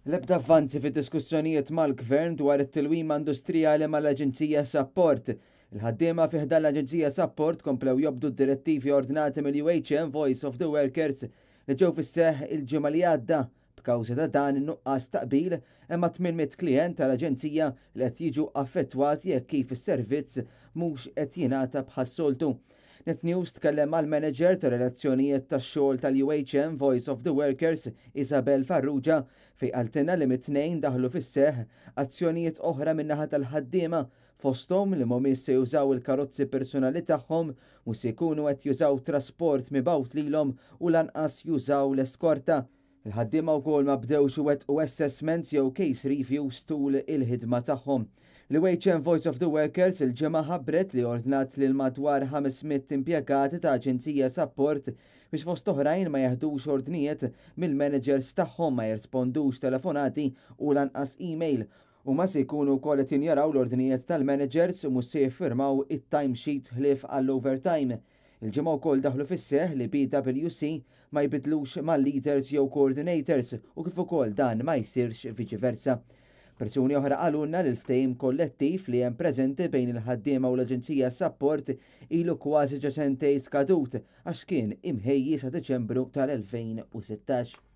L-ebda avvanzi fid-diskussjonijiet mal-Gvern dwar it-tilwima industrijali mal-Aġenzija Sapport. Il-ħaddiema fi ħdan l-Aġenzija Sapport komplew jobdu d-direttivi ordnati mill-UHM Voice of the Workers li ġew fis-seħħ il-ġimgħa li għadda. B'kawża ta' dan in-nuqqas ta' qbil, hemm 800 klijent tal-Aġenzija li qed jiġu affettwati jekk kif is-servizz mhux qed jingħata bħas-soltu. Net News tkellem mal-manager ta' relazzjonijiet tax-xogħol tal-UHM Voice of the Workers, Isabel Farrugia, fejn qaltilna li mit-Tnejn daħlu fis-seħħ azzjonijiet oħra min-naħa tal-ħaddiema, fosthom li mhumiex se jużaw il-karozzi personali tagħhom, mhux se jkunu qed jużaw trasport mibgħut lilhom u lanqas jużaw l-eskorta. Il-ħaddiema wkoll ma bdewx iwettqu assessments jew case reviews tul il-ħidma tagħhom. L-UHM Voice of the Workers il-Ġimgħa ħabbret li ordnat lil madwar 500 impjegati ta' Aġenzija Sapport biex fost oħrajn ma jeħdux ordnijiet mill-managers tagħhom, ma jirrispondux telefonati u lanqas email. U ma se jkunu wkoll qed jinjaraw l-ordnijiet tal-managers u mhux se jiffirmaw it-timesheet ħlief għall-overtime. Il-Ġimgħa wkoll daħlu fis-seħħ li BWC ma jbidlux mal-leaders jew coordinators u kif ukoll dan ma jsirx viċi versa. Persuni oħra qalulna li l-ftehim kollettiv li hemm preżenti bejn il-ħaddiema u l-Aġenzija Sapport ilu kważi ġa sentejn skadut għax kien imħejji sa Deċembru tal-2016.